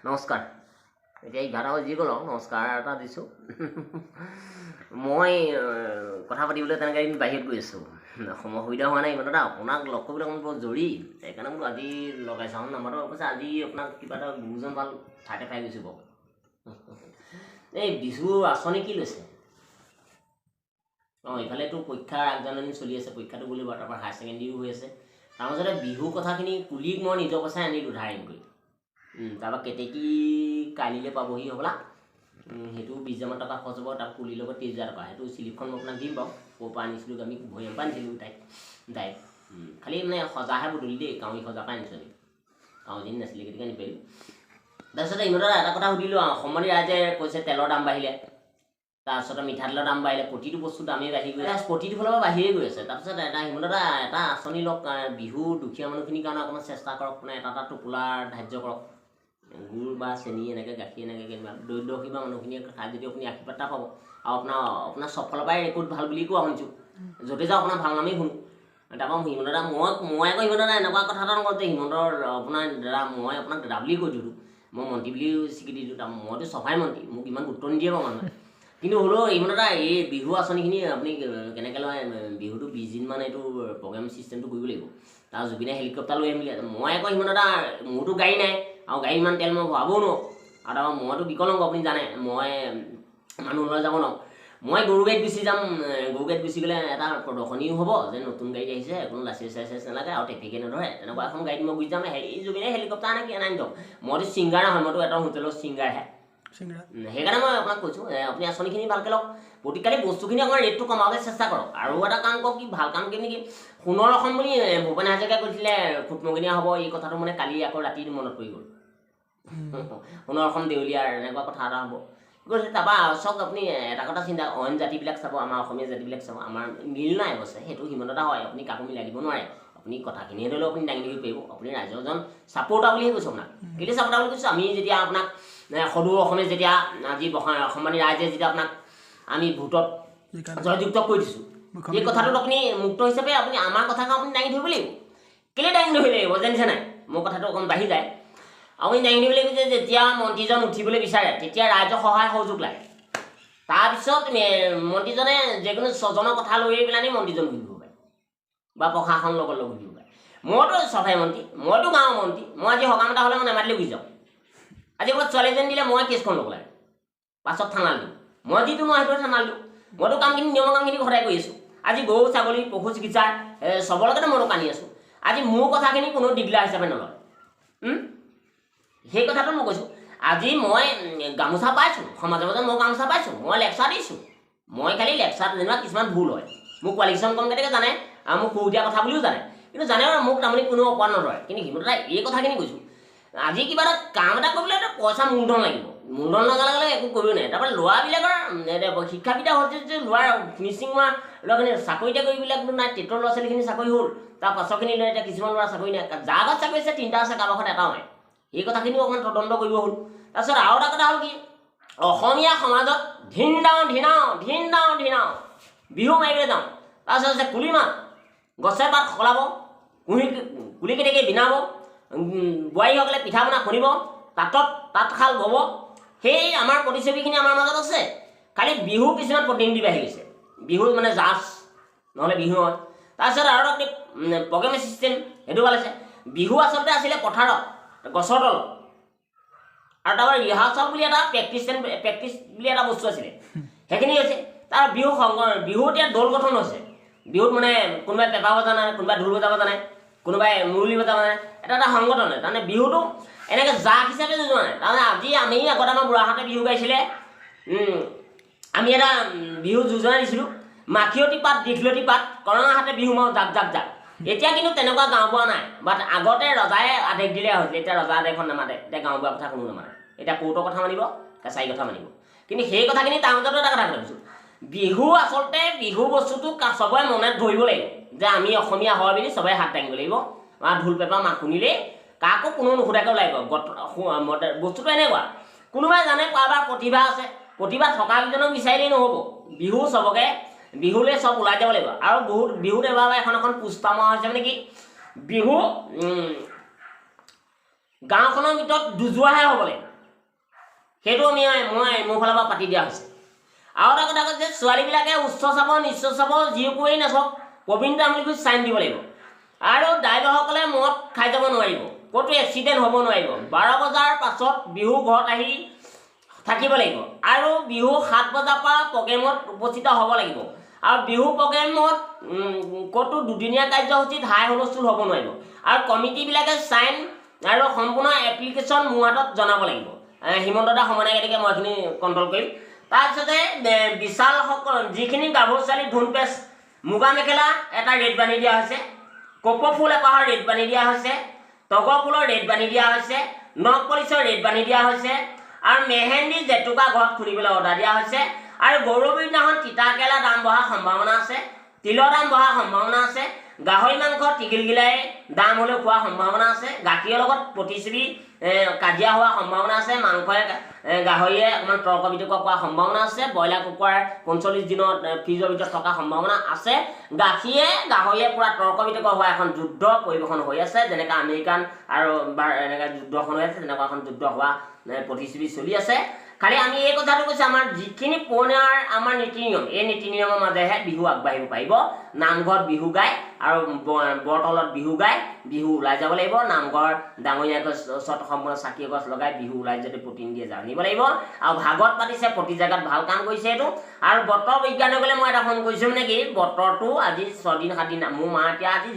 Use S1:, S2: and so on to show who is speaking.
S1: নমস্কাৰ। এতিয়া 11 বাজি গ'ল আৰু নমস্কাৰ এটা দিছোঁ। মই কথা পাতিবলৈ তেনেকৈ এদিন বাহিৰত গৈ আছোঁ, সময় সুবিধা হোৱা নাই ইমান এটা। আপোনাক লগ কৰিবলৈ অকণমান বৰ জৰুৰী, সেইকাৰণে বোলো আজি লগাই চাওঁ নাম্বাৰটো। অৱশ্যে আজি আপোনাক কিবা এটা গুৰুজন ভাল ঠাইতে পাই গৈছোঁ বাৰু। এই বিহুৰ আঁচনি কি লৈছে? অঁ, ইফালেতো পৰীক্ষাৰ আগজাননী চলি আছে, পৰীক্ষাটো গ'লেই বাৰু, তাৰপৰা হায়াৰ ছেকেণ্ডেৰীও হৈ আছে। তাৰ মাজতে বিহুৰ কথাখিনি কুলিক মই নিজৰ পইচাই আনিলোঁ ধাৰ কৰি। তাৰপৰা কেতেকী কালিলৈ পাবহি হ'বলা, সেইটো 20 হাজাৰমান টকা খৰচ হ'ব। তাৰ কুলিৰ লগত 30 হাজাৰ টকা, সেইটো শ্লিপখন মই আপোনাক দিম বাৰু। ক'ৰ পৰা আনিছিলোঁ? আমি ভৈয়ামৰ পৰা আনিছিলোঁ তাইক ডাইৰেক্ট। খালি মানে সজাহে বদলি দেই, কাউৰী সজাৰ পৰা আনিছোঁ আমি। কাউৰীজনী নাছিলে গতিকে আনি পাৰিলোঁ। তাৰপিছতে ইহঁতৰ এটা কথা সুধিলোঁ আৰু অসমী ৰাইজে কৈছে তেলৰ দাম বাঢ়িলে, তাৰপিছতে মিঠাতেলৰ দাম বাঢ়িলে, প্ৰতিটো বস্তুৰ দামেই বাঢ়ি গৈ আছে, প্ৰতিটো ফালৰ পৰা বাঢ়িয়ে গৈ আছে। তাৰপিছত এটা হিমন্ত দা এটা আঁচনি লওক, বিহু দুখীয়া মানুহখিনিৰ কাৰণে অকণমান চেষ্টা কৰক, মানে এটা এটা টোপোলা ধাৰ্য কৰক, গুৰ বা চেনি এনেকৈ গাখীৰ এনেকৈ কিবা দৰিদ্ৰ সীমা মানুহখিনিয়ে খাই যদি আপুনি আশীৰ্বাদ এটা পাব। আৰু আপোনাৰ চব ফালৰ পৰাই ৰেকৰ্ড ভাল বুলি কোৱা শুনিছোঁ, য'তে যাওঁ আপোনাৰ ভাল নামেই শুনো। তাৰপৰা হিমন্ত দা মই আকৌ হিমন্ত দা এনেকুৱা কথা এটা নকওঁ যে হিমন্তৰ আপোনাৰ দাদা, মই আপোনাক দাদা বুলিয়ে কৈ দিওঁ, মই মন্ত্ৰী বুলিও স্বীকৃতি দিওঁ। তাৰ মইতো চফাই মন্ত্ৰী, মোক ইমান গুৰুত্ব নিদিয়ে বাৰু মানুহে। কিন্তু হ'লেও হিমন্ত দা এই বিহু আঁচনিখিনি আপুনি কেনেকৈ লয়? বিহুটো 20 দিনমান এইটো প্ৰগ্ৰেম চিষ্টেমটো কৰিব লাগিব। তাৰ জুবিনে হেলিকপ্টাৰ লৈ আহিম বুলি, মই আকৌ হিমন্ত দা মোৰতো গাড়ী নাই আৰু গাড়ী ইমান তেল মই ভৰাবও নোৱাৰোঁ। আৰু তাৰপৰা মইতো বিকলাংগ, আপুনি জানে, মই মানুহ লৈ যাব নোৱাৰোঁ। মই গৰু গাড়ীত গুচি যাম। গৰু গাড়ীত গুচি গ'লে এটা প্ৰদৰ্শনীও হ'ব যে নতুন গাড়ীত আহিছে, কোনো লাইচেঞ্চ চাইচেঞ্চ নালাগে আৰু ট্ৰেফিকে নধৰে। তেনেকুৱা এখন গাড়ীত মই গুচি যাম। হেৰি জুবিনে হেলিকপ্টাৰ আনে কি আনি দিয়ক, মইতো ছিংগাৰ নহয়, মইতো এটা হোটেলৰ ছিংগাৰহে। সেইকাৰণে মই আপোনাক কৈছোঁ, আপুনি আঁচনিখিনি ভালকৈ লওক, প্ৰতিকালি বস্তুখিনি অকণমান ৰেটটো কমাবলৈ চেষ্টা কৰক। আৰু এটা কাম কৰক, কি ভাল কাম কি নেকি, সোণৰ অসম বুলি ভূপেন হাজৰিকাই কৈছিলে ফুটমগনীয়া হ'ব, এই কথাটো মানে কালি আকৌ ৰাতি মনত পৰি গ'ল। সোণৰ অসম দেউলীয়াৰ এনেকুৱা কথা এটা হ'ব গৈছে। তাৰপৰা চাওক, আপুনি এটা কথা চিন্তা, অইন জাতিবিলাক চাব, আমাৰ অসমীয়া জাতিবিলাক চাব, আমাৰ মিল নাই অৱশ্যে, সেইটো হিমন্ত দা হয়, আপুনি কাকো মিলাই দিব নোৱাৰে। আপুনি কথাখিনিয়ে ধৰি লওক আপুনি দাঙি ধৰিব পাৰিব। আপুনি ৰাইজৰ এজন ছাপৰ্টাৰ বুলিহে কৈছোঁ আপোনাক। কেলৈ ছাপৰ্টাৰ বুলি কৈছোঁ? আমি যেতিয়া আপোনাক সদৌ অসমে যেতিয়া আজি অসমবাসী ৰাইজে যেতিয়া আপোনাক আমি ভোটত জয়যুক্ত কৰি দিছোঁ, এই কথাটোত আপুনি মুক্ত হিচাপে আপুনি আমাৰ কথাখন আপুনি দাঙি ধৰিব লাগিব। কেলৈ দাঙি ধৰিব লাগিব জানিছে নাই? মোৰ কথাটো অকণ বাঢ়ি যায়। আপুনি দাঙি ধৰিব লাগিব যে যেতিয়া মন্ত্ৰীজন উঠিবলৈ বিচাৰে তেতিয়া ৰাইজৰ সহায় সহযোগ লাগে। তাৰপিছত মন্ত্ৰীজনে যিকোনো ছজনৰ কথা লৈ পেলানি মন্ত্ৰীজন ঘূৰিব পাৰে বা প্ৰশাসনৰ লগত লগ ঘূৰিব পাৰে। মইতো চফাই মন্ত্ৰী, মইতো গাঁৱৰ মন্ত্ৰী, মই আজি সকাম এটা হ'লে মই নামাতিলে গুচি যাওঁ। আজি ক'ৰবাত ছোৱালী এজনী দিলে মই কেছখন ল'ব লাগে, পাছত থানালৈ দিওঁ। মই যিটো নোৱাৰোঁ সেইটো থানালৈ দিওঁ। মইতো কামখিনি নিয়মৰ কামখিনি সদায় কৰি আছোঁ। আজি গৰু ছাগলী পশু চিকিৎসা চবৰ লগতে মইতো কান্দি আছোঁ। আজি মোৰ কথাখিনি কোনো দিগলা হিচাপে নলয়। সেই কথাটো মই কৈছোঁ। আজি মই গামোচা পাইছোঁ, সমাজৰ মাজত মই গামোচা পাইছোঁ, মই লেকচাৰ দিছোঁ। মই খালি লেকচাৰ যেনিবা কিছুমান ভুল হয়, মোৰ কোৱালিফিকেশ্যন কম কেনেকৈ জানে আৰু মোক সুৰ দিয়া কথা বুলিও জানে, কিন্তু জানে আৰু মোক তাৰমানে কোনো অপৰাধ নধৰে। কিন্তু হিমন্ত দাই এই কথাখিনি কৈছোঁ, আজি কিবা এটা কাম এটা কৰিবলৈ এটা পইচা মূলধন লাগিব, মূলধন লগাৰ লগে লগে একো কৰিব নাই। তাৰপৰা ল'ৰাবিলাকৰ শিক্ষাবিদ্যা হৈছে যে ল'ৰা ফিনিচিং হোৱা ল'ৰাখিনি চাকৰি তাকৰিবিলাকতো নাই। টেটৰ ল'ৰা ছোৱালীখিনি চাকৰি হ'ল, তাৰ পাছৰখিনি লৈ এতিয়া কিছুমান ল'ৰা চাকৰি নাই। যাৰ ঘৰত চাকৰি আছে তিনিটা আছে, কাৰোবাৰ ঘৰত এটাও নাই। এই কথাখিনিও অকণমান তদন্ত কৰিব হ'ল। তাৰপিছত আৰু এটা কথা হ'ল কি, অসমীয়া সমাজত ধিন দাও ধিনাও ধিন দাও ধিনাও বিহু মাৰিবলৈ যাওঁ। তাৰপিছত আছে কুলি মাত, গছে পাত সলাব, কুঁহি কুলি কেতেকী বিনাব, বোৱাৰীসকলে পিঠা পনা খুন্দিব, তাঁতত তাঁতশাল বব, সেই আমাৰ প্ৰতিচ্ছবিখিনি আমাৰ মাজত আছে। খালি বিহু কিছুমান প্ৰতিনিধি বাঢ়ি গৈছে, বিহু মানে জাজ নহ'লে বিহু নহয়। তাৰপিছত আৰু এটা প্ৰগ্ৰেম চিষ্টেম সেইটো ভাল আছে। বিহু আচলতে আছিলে পথাৰত গছৰ তলত, আৰু তাৰপৰা ৰিহাৰ্চল বুলি এটা প্ৰেক্টিচ প্ৰেক্টিচ বুলি এটা বস্তু আছিলে, সেইখিনি হৈছে। তাৰ বিহু সংগ বিহু এতিয়া দল গঠন হৈছে। বিহুত মানে কোনোবাই পেঁপা বজা জানে, কোনোবাই ঢোল বজাব জানে, কোনোবাই মুৰুলী বজাব জানে, এটা এটা সংগঠন হয়। তাৰমানে বিহুটো এনেকৈ জাক হিচাপে যোৱা নাই। তাৰমানে আজি আমি আগতে আমাৰ বুঢ়াহঁতে বিহু গাইছিলে, আমি এটা বিহু যোজনা দিছিলোঁ, মাখিয়তী পাত দীঘলতি পাত কৰঙা হাতে বিহু মাৰো জাক জাক জাক। এতিয়া কিন্তু তেনেকুৱা গাঁওবুঢ়া নাই। বাট আগতে ৰজাই আদেশ দিলে হৈছিলে, এতিয়া ৰজা আদেশখন নামাতে, এতিয়া গাঁওবুঢ়াৰ কথা কোনো নামানে, এতিয়া কোৰ্টৰ কথা মানিব, কাছাৰী কথা মানিব। কিন্তু সেই কথাখিনি তাৰ মাজতো এটা কথা কৈছোঁ, বিহু আচলতে বিহু বস্তুটো চবৰে মনত ধৰিব লাগিব যে আমি অসমীয়া হয় বুলি চবে হাত দাঙিব লাগিব। বা ঢোল পেঁপা মাত শুনিলেই কাকো কোনো নুসুধাকৈ ওলাই আহিব। বস্তুটো এনেকুৱা, কোনোবাই জানে কাৰোবাৰ প্ৰতিভা আছে, প্ৰতিভা থকা কেইজনক বিচাৰিলেই নহ'ব, বিহু চবকে বিহুলৈ চব ওলাই যাব লাগিব। আৰু বহুত বিহুত এবাৰ এখন এখন পোষ্টাৰ মৰা হৈছে, মানে কি বিহু গাঁওখনৰ ভিতৰত দুযোৰাহে হ'ব লাগিব। সেইটো মই মোৰ ফালৰ পৰা পাতি দিয়া হৈছে। আৰু এটা কথা কৈছে, ছোৱালীবিলাকে উচ্চ চাব নিচ্চ চাব যি একোৱেই নাচাওক, প্ৰবীণ তামুলীক চাইন দিব লাগিব। আৰু ড্ৰাইভাৰসকলে মদ খাই যাব নোৱাৰিব, ক'তো এক্সিডেণ্ট হ'ব নোৱাৰিব। 12 বজাৰ পাছত বিহু ঘৰত আহি থাকিব লাগিব আৰু বিহু 7 বজাৰ পৰা প্ৰগ্ৰেমত উপস্থিত হ'ব লাগিব। আৰু বিহু প্ৰগ্ৰেমত ক'তো দুদিনীয়া কাৰ্যসূচীত হাই হুলস্থুল হ'ব নোৱাৰিব। আৰু কমিটিবিলাকে চাইন আৰু সম্পূৰ্ণ এপ্লিকেশ্যন মোৰ হাতত জনাব লাগিব। হিমন্ত দা সমানে গতিকে মই এইখিনি কণ্ট্ৰল কৰিম। তাৰপিছতে বিশালসকল যিখিনি গাভৰু ছোৱালী ঢোল পেচ মুগা মেখেলা এটা ৰেট বান্ধি দিয়া হৈছে, কপৌ ফুল এপাহৰ ৰেট বান্ধি দিয়া হৈছে, তগৰ ফুলৰ ৰেট বান্ধি দিয়া হৈছে, নখ পলিচৰ ৰেট বান্ধি দিয়া হৈছে আৰু মেহেন্দি জেতুকা ঘৰত খুলিবলৈ অৰ্ডাৰ দিয়া হৈছে। আৰু গৰু বিহুদিনাখন তিতা কেৰেলা দাম বঢ়াৰ সম্ভাৱনা আছে, তিলৰ দাম বঢ়াৰ সম্ভাৱনা আছে, গাহৰি মাংস টিঘিলঘিলাই দাম হ'লেও খোৱাৰ সম্ভাৱনা আছে, গাখীৰৰ লগত প্ৰতিচ্ছবি কাজিয়া হোৱাৰ সম্ভাৱনা আছে, মাংসই গাহৰিয়ে অকণমান তৰ্ক বিতৰ্ক কৰাৰ সম্ভাৱনা আছে, ব্ৰইলাৰ কুকুৰাৰ 45 দিনত ফ্ৰিজৰ ভিতৰত থকাৰ সম্ভাৱনা আছে, গাখীৰে গাহৰিয়ে পূৰা তৰ্ক বিতৰ্ক হোৱা এখন যুদ্ধ পৰিৱেশন হৈ আছে, যেনেকৈ আমেৰিকান আৰু এনেকৈ যুদ্ধখন হৈ আছে, তেনেকুৱা এখন যুদ্ধ হোৱা প্ৰতিচ্ছবি চলি আছে। খালি আমি এই কথাটো কৈছোঁ, আমাৰ যিখিনি পুৰণি আমাৰ নীতি নিয়ম, এই নীতি নিয়মৰ মাজেহে বিহু আগবাঢ়িব পাৰিব। নামঘৰত বিহু গাই আৰু বৰতলত বিহু গাই বিহু ওলাই যাব লাগিব। নামঘৰ ডাঙৰীয়া গছ ওচৰত সম্পূৰ্ণ চাকি এগছ লগাই বিহু ওলাই যদি প্ৰতিনিধিয়ে জানিব লাগিব। আৰু ভাগত পাতিছে, প্ৰতি জেগাত ভাল কাম কৰিছে এইটো। আৰু বতৰ বিজ্ঞানীসকলে মই এটা ফোন কৰিছোঁ, মানে কি বতৰটো আজি 6 দিন 7 দিন মোৰ মা এতিয়া আজি